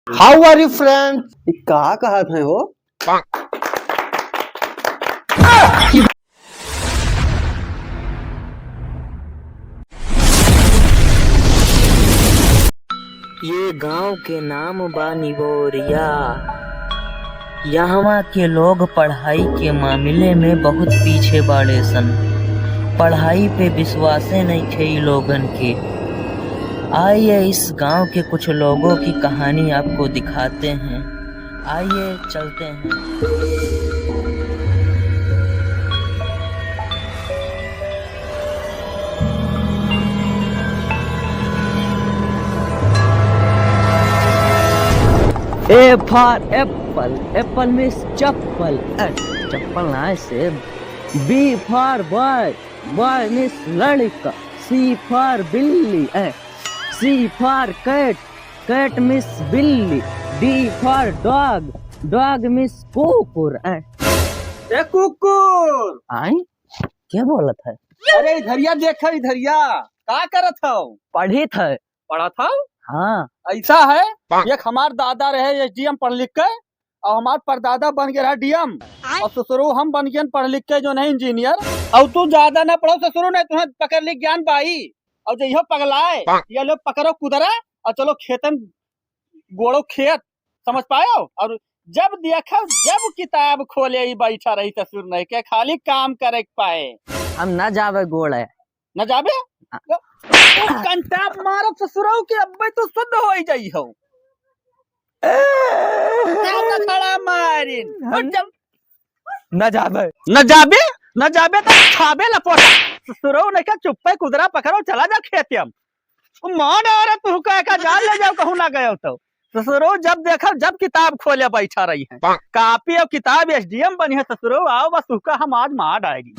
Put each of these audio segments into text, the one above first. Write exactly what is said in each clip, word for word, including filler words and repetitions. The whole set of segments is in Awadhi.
How are you, friend? ई का कहत है हो? ये गांव के नाम बा निबोरिया। यहवा के लोग पढ़ाई के मामले में बहुत पीछे बाड़े सन। पढ़ाई पे विश्वासे नइखे ई लोगन के। आइए, इस गांव के कुछ लोगों की कहानी आपको दिखाते हैं। आइए, चलते हैं। A for apple, apple means चप्पल। ए, चप्पल ना है, सेब। B for boy, boy means लड़का। C for बिल्ली, ए, C for cat, cat means बिल्ली। D for dog, dog means कुकुर, ए। ए कुकुर! आई? क्या बोलत है? अरे इधरिया देखा, इधरिया। का करत हौ? पढ़ित है। पढ़त हौ? हाँ। ऐसा है, एक हमार दादा रहे S D M पढ़ लिख के, और हमार परदादा बन गए रहा D M, और ससुरो हम बन गए पढ़ लिख के जो नहीं engineer। और तू ज्यादा ना पढ़ो ससुरो, नहीं तुम्हें पकड़ ली ज्ञान बाई। और जो इहो पगलाए, ये लोग पकड़ो कुदरा और चलो खेतन गोड़ो खेत, समझ पायो? और जब देखो, जब किताब खोले ही बैठा रही ससुर नहीं के, खाली काम करे के पाए। हम ना जावे गोड़े। न जाबे? आ- ओ कंटाप मारब ससुरऊ के अब्बे तो शुद्ध होई जाई हो। का खड़ा मारिन? हम उठ जा। न जाबे। न जाबे? न जाबे तो खाबे लपोटा। ससुरऊ नहीं का चुप्पे कुदरा पकड़ो चला जा खेते हम। ओ मार डारे तू का का जान ले जाओ कहूँ ना गयो तो। ससुरो जब देखा, जब किताब खोले बैठा रही है। कापी और किताब S D M बनी है ससुरो, आओ बस तुहका हम आज मार डाएगी।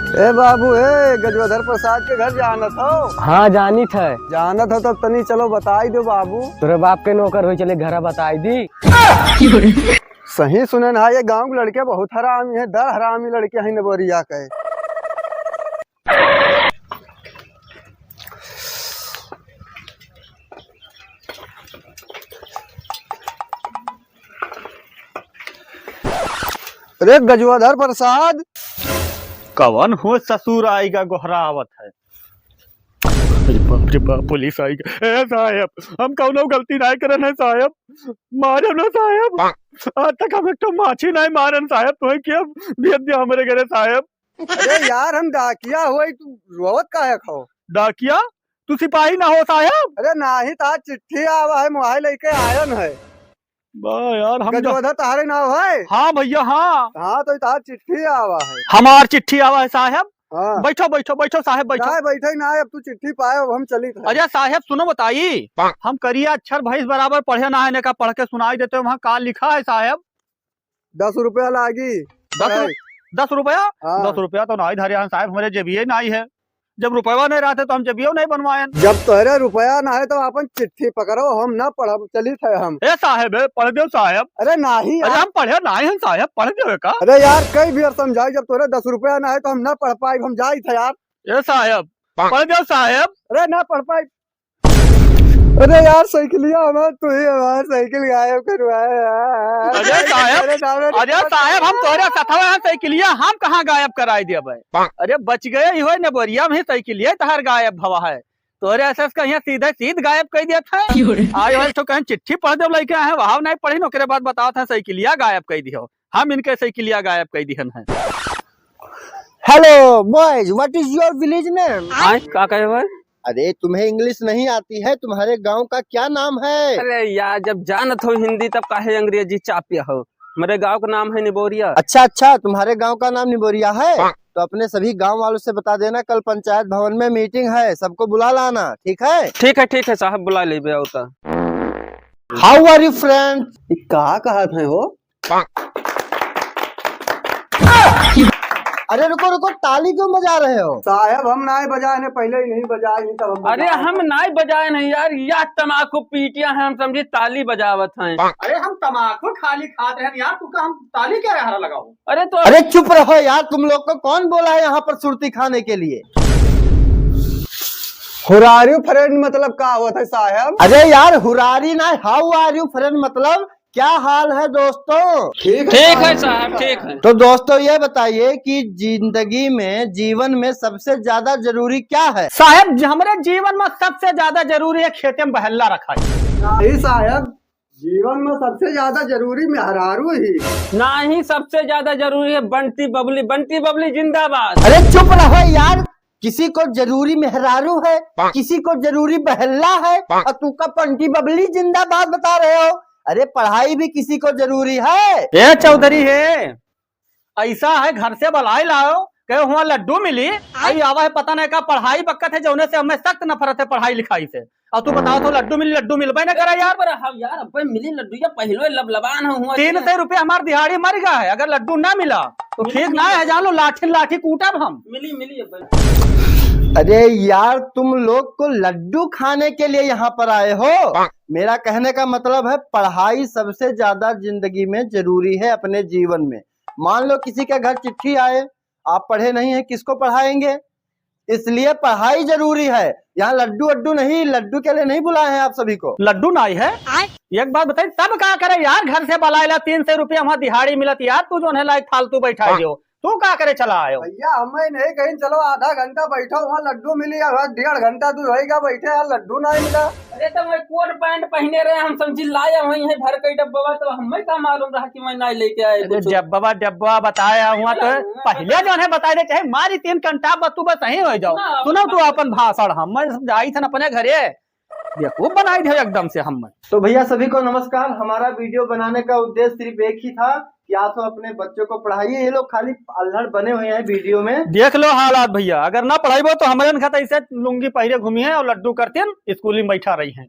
ए बाबू, ए गजोधर प्रसाद के घर जानत हो? हाँ, जानित है। जानत हो तब तनी चलो बताई दो बाबू। तोरे बाप के नौकर होई, चले घरा बताई दी। सही सुने ना, ये गांव के लड़के बहुत हरामी है, डर हरामी लड़के हैं नबोरिया के। अरे गजोधर प्रसाद। कवन हो ससुर आइगा गोहरावत है। अरे बाप रे बाप, पुलिस आइगा। ए साहेब, हम कौनो गलती नाय करन है साहेब, मारे ना साहेब। आज तक हम एक ठो माछी नाय मारन साहेब, तुम्हें के भेज दिया हमरे घरे साहेब। अरे यार, हम डाकिया होई, तू रोवत काहे खो? डाकिया? तू सिपाही ना हो साहेब? अरे नाही, तार चिट्ठी आवा है, मोबाइल लेके आयन है। बा यार, हम गजोधर तहारे नाव है? हाँ भैया, हाँ। हाँ, तो तार चिट्ठी आवा है। हमार चिट्ठी आवा है साहेब? हाँ। बैठो, बैठो, बैठो साहेब, बैठो। ना बैठे ना, अब तू चिट्ठी पाए, अब हम चली थे। अरे साहेब, सुनो बताई, हम करिया अक्षर भैंस बराबर पढ़े ना है, ने का पढ़ के सुनाई देते हो, वहाँ का लिखा है साहेब? दस रुपया लागी। दस रु-, है। दस रुपया? हाँ। दस रुपया तो नाई धरे हैं साहेब, हमरे जेबिये नाई है। जब रुपया नहीं रहते तो हम जेबियो नहीं बनवाएन। जब तोहरे रुपया ना है तो अपन चिट्ठी पकड़ो, हम ना पढ़ब, चली थे हम। ए साहेब, ए, पढ़ दो साहेब। अरे नाही अरे यार। हम पढ़े नाई हैं साहेब, पढ़ दो का? अरे यार, कई बेर समझाई, जब तोहरे दस रुपया ना है तो हम ना पढ़ पाई, हम जाई थे यार। ए साहेब, पढ़ दो साहेब। अरे ना पढ़ पाई। अरे यार, साइकिलिया हमार, तू ही हमार साइकिल गायब करवाए यार। अरे साहेब, अरे साहेब, अरे साहेब, हम तोहरे सथवा हैं, साइकिलिया हम कहाँ गायब कराई देबे? अरे बच गए, इहो नबोरिया में ही साइकिलिया तहार गायब भवा है। तोहरे ऐसे कहिया सीधे सीध गायब कर दिया था। क्यों रे? आज वाले तो कहीं चिट्ठी पढ़ दे लइके आए हैं, वहाँ नहीं पढ़ी, ओकरे बाद बतावत हैं साइकिलिया गायब कर दियो। हम इनके साइकिलिया गायब कर दिहन है। Hello boys, what is your village name? आय, का कहे भाई? अरे, तुम्हें English नहीं आती है? तुम्हारे गांव का क्या नाम है? अरे यार, जब जानत हो हिंदी, तब काहे अंग्रेजी चापे हो? हमारे गांव का नाम है निबोरिया। अच्छा, अच्छा, तुम्हारे गांव का नाम निबोरिया है? तो अपने सभी गांव वालों से बता देना, कल पंचायत भवन में मीटिंग है, सबको बुला लाना, ठीक है? ठीक है, ठीक है साहब, बुला लेबे, आओ तो। How are you, friend? ई का कहत हैं हो? अरे रुको, रुको, ताली क्यों बजा रहे हो? साहब, हम नाय बजाए ने, पहले ही नहीं बजाए, नहीं तब हम अरे बजाए। हम नाय बजाए नहीं यार, यह तमाकू पीटिया है, हम समझी ताली बजावत हैं। अरे हम तमाकू खाली खात रहन यार, तू का हम ताली क्या रहा लगाओ? अरे तो अरे चुप रहो यार, तुम लोग को कौन बोला है यहाँ पर सुरती खाने के लिए? Who are you, friend मतलब का होत है साहब? अरे यार, हुरारी ना, how are you, friend मतलब क्या हाल है दोस्तों? ठीक है ठीक है साहब। साहब, ठीक है। तो दोस्तों, ये बताइए कि जिंदगी में, जीवन में सबसे ज्यादा जरूरी क्या है? साहब, ज-, हमरे जीवन में सबसे ज्यादा जरूरी है खेते में बहल्ला रखा है। नहीं साहब, जीवन में सबसे ज्यादा जरूरी मेहरारू ही। नहीं, सबसे ज्यादा जरूरी है बंटी बबली। बंटी बबली जिंदाबाद। अरे चुप रहो यार, किसी को जरूरी मेहरारू है, किसी को जरूरी बहल्ला है, और तू का बंटी बबली जिंदाबाद बता रहे हो? अरे पढ़ाई भी किसी को जरूरी है। ए चौधरी है, ऐसा है, घर से बलाई लाओ, कहे हुआ लड्डू मिली, आई आवा है पता नहीं का पढ़ाई बक्कत है, जौने से हमें सख्त नफरत है पढ़ाई लिखाई से। और तू बताओ तो लड्डू मिली, लड्डू मिलबे न करे यार। पर हम यार, अब मिली लड्डू, या पहले लबलबान है हुआ। तीन सौ रुपया हमार दिहाड़ी मर गया है, अगर लड्डू ना मिला तो मिली, ठीक ना मिली। है, जान लो लाठी लाठी कूटब हम। मिली, मिली अब। अरे यार, तुम लोग को लड्डू खाने के लिए यहाँ पर आए हो? मेरा कहने का मतलब है, पढ़ाई सबसे ज्यादा जिंदगी में जरूरी है अपने जीवन में। मान लो किसी के घर चिट्ठी आए, आप पढ़े नहीं हैं, किसको पढ़ाएंगे? इसलिए पढ़ाई जरूरी है। यहाँ लड्डू वड्डू नहीं, लड्डू के लिए नहीं बुलाए हैं आप सभी को। लड्डू नाई है? आय। एक बात बताई, तब का करे यार, घर से बलाइला, तीन सौ रुपया वहाँ दिहाड़ी मिलत यार, तू जौन है लायक फालतू बैठा दियो, तू का करे चला आयो? भैया, हमें नहीं कहीं, चलो आधा घंटा बैठो, वहाँ लड्डू मिली, अब डेढ़ घंटा तू रहेगा बैठे यार, लड्डू नहीं मिला। अरे तो मैं कोट पैंट पहने रहे, हम समझी लाया वहीं है भर के डब्बा, तो हमें का मालूम रहा कि मैं नहीं लेके आए अरे कुछ। डब्बा, डब्बा बताया हुआ तो हाँ, पहले हाँ। जौन है बताए दे, चाहे मारी तीन कंटा बस तू बस यहीं हो जाओ। हाँ, सुनो तू हाँ। अपन भाषण, हम मैं जाई थन अपने घरे, बेवकूफ बनाई दे एकदम से हम। तो भैया सभी को नमस्कार। हमारा वीडियो बनाने का उद्देश्य सिर्फ एक ही था कि आप सब अपने बच्चों को पढ़ाइए। ये लोग खाली अल्हड़ बने हुए हैं वीडियो में। देख लो हालात भैया, अगर ना पढ़ाईबो तो हमारे खत ऐसे लुंगी पहिरे घूमी है और लड्डू करते स्कूल में बैठा रही हैं।